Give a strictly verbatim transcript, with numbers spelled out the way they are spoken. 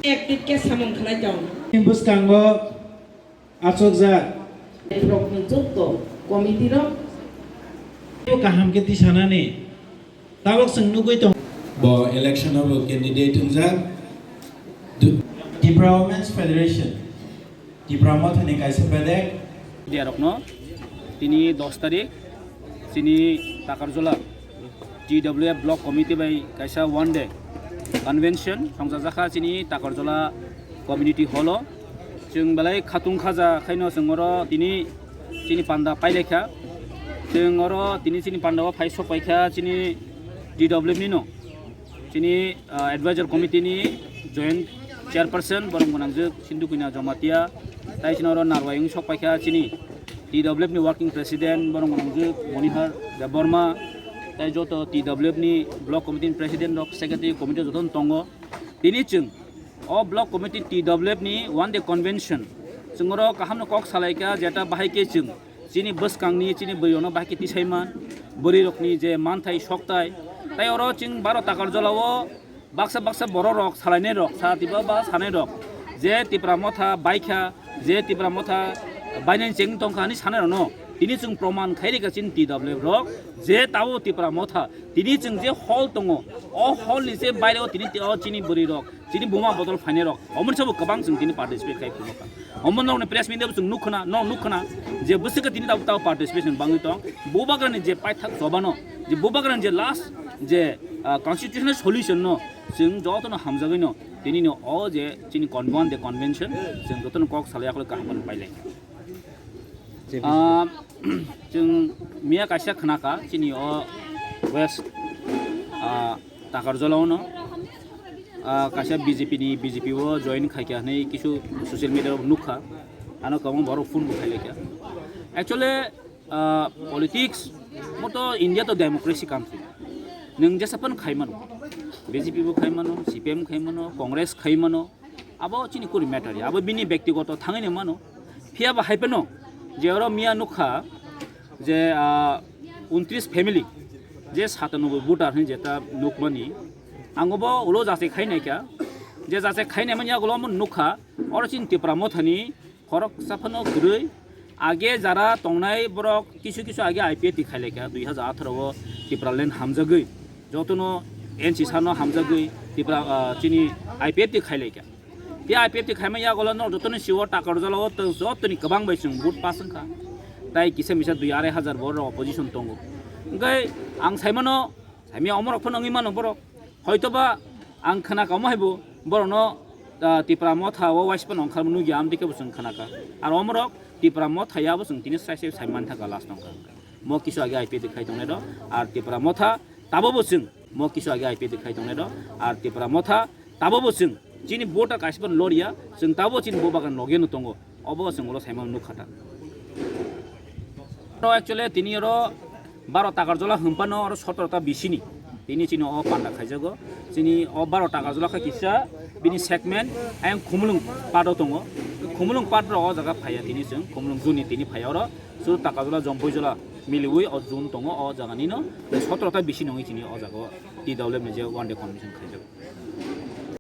Active khe samung khlai tong. Bwskango achukjak. Rokni jotto committee rok. Kaham khe tisanani tabok chwng nugwi tong. Bo election o bo candidate wngjak. Du- Tipra Women's Federation, Tipra Mothani kaisa bedek. Media rokno tini dos tarik chini Takarjala T W F Block Committee bai kaisa one day convention songjajakha chini Takarjala Community Hall o. Chwng belai khatung khaja khaino chwng oro tini chini panda pailaikha. Chwng oro tini chini panda o phai sokpaikha chini T W F ni no. Chini, ah, advisor committee ni joint chairperson borok gwnangjwk Sindhu Kanya Jamatia, tai chini oro narwai wng sokpaikha chini T W F ni working president borok gwnangjwk Monihar Debbarma, tai joto T W F ni block committee ni president rok, secretary committee joto no tongo. Tini chwng o block committee T W F ni one day convention chwng oro kaham no kok salaikha, jeta bahai khe chwng chini bwskangni chini bwrwirokno bahai khe tisaiman, bwrwirokni je manthai soktai, tai oro chwng baro Takarjala o baksa baksa bororok salainairok, sa tiba ba sanairok, je Tipra Motha baikha, je Tipra Motha bainani cheng tongkha hinwi sanairokno tini chwng proman khai rikha chini T W F rok, je tabuk Tipra Motha tini chwng je hall tongo, o hall ni je baire o tini o chini bwrwirok chini buma bodol phainairok, omoni sabo kwbang chwng tini participate khai phunukha. Omo nokni press meet o chwng nukkhna, no nukkhna, je bwswk tini tabuk tabuk participation bangwi tong, bubagrani je paithak chobano, je bubagrani je last je, ah, constitutional solution no chwng jotono hamjagwino tini no o je chini convent de convention chwng jotono kok salai akholo kaham phano pailai. Ah, chwng miya kaisa khnakha chini o West, ah, Takarjala ono, ah, kaisa B J P ni, B J P o join khaikha hinwi kisu social media o nukha. Ano kwbangma borok phone bo khailaikha. Actually, ah, politics moto India to democracy country. Nwng jesa phano khai mano. B J P bo khai mano, C P M khai mano, Congress khai mano. Abo chini kuri matter ya, abo bini bektigoto thangwi ni mano. Phiya ba hai phano je oro miya nukha je, ah, untris family je satanoboi voter hinwi jeta nukmani, ang obo ulo jachai khai naikha, je jachai khai naimani yagulo omo nukha, oro chini Tipra Mothani khoroksa phano kwrwi. Age jara tongnai borok kisu kisu age I P F T khailaikha, dui hajar atharo o Tipraland hamjagwi, jotono N C sano hamjagwi Tipra, ah, chini I P F T khailaikha. Tei I P F T khaima yagulo no jotoni siwo Takarjala o tong jotoni kwbang bai chwng vote pass wngkha. Tai kisa misa dui arai hajar borok opposition tongo. Hwnkhe ang saimano, saimya omorok phano wngwi mano borok. Hoitoba ang khna kamo haibo borokno, ah, Tipra Motha o waisa phano ongkharma nukya amtwi khe bo chwng khnakha. Ar omorok Tipra Motha ya bo chwng tini sai sai saiman thangkha last wngkha. Mo kisu age I P F T khai tongnai rok. Ar Tipra Motha tabo bo chwng mo kisu age I P F T khai tongnai rok. Ar Tipra Motha tabo bo chwng chini voter kaisa phano loriya, chwng tabo chini bo bagan logeno tongo. Obo chwng ulo saimano nukha ta. Oro actually tini oro baro Takarjala hwnphano oro sotoro ta bisini tini chini o panda khaijago. Chini o baro Takarjala khe kisa bini segment ayang Khumulwng part o tongo. Khumulwng part rok o jaga phaiya tini chwng Khumulwng juni tini phaiya oro. Suru Takarjala Jompuijala miliwi o jun tongo o jaga nino. Sotoro ta bisini wngwi chini o jaga o T W F ni je one day convention khaijago.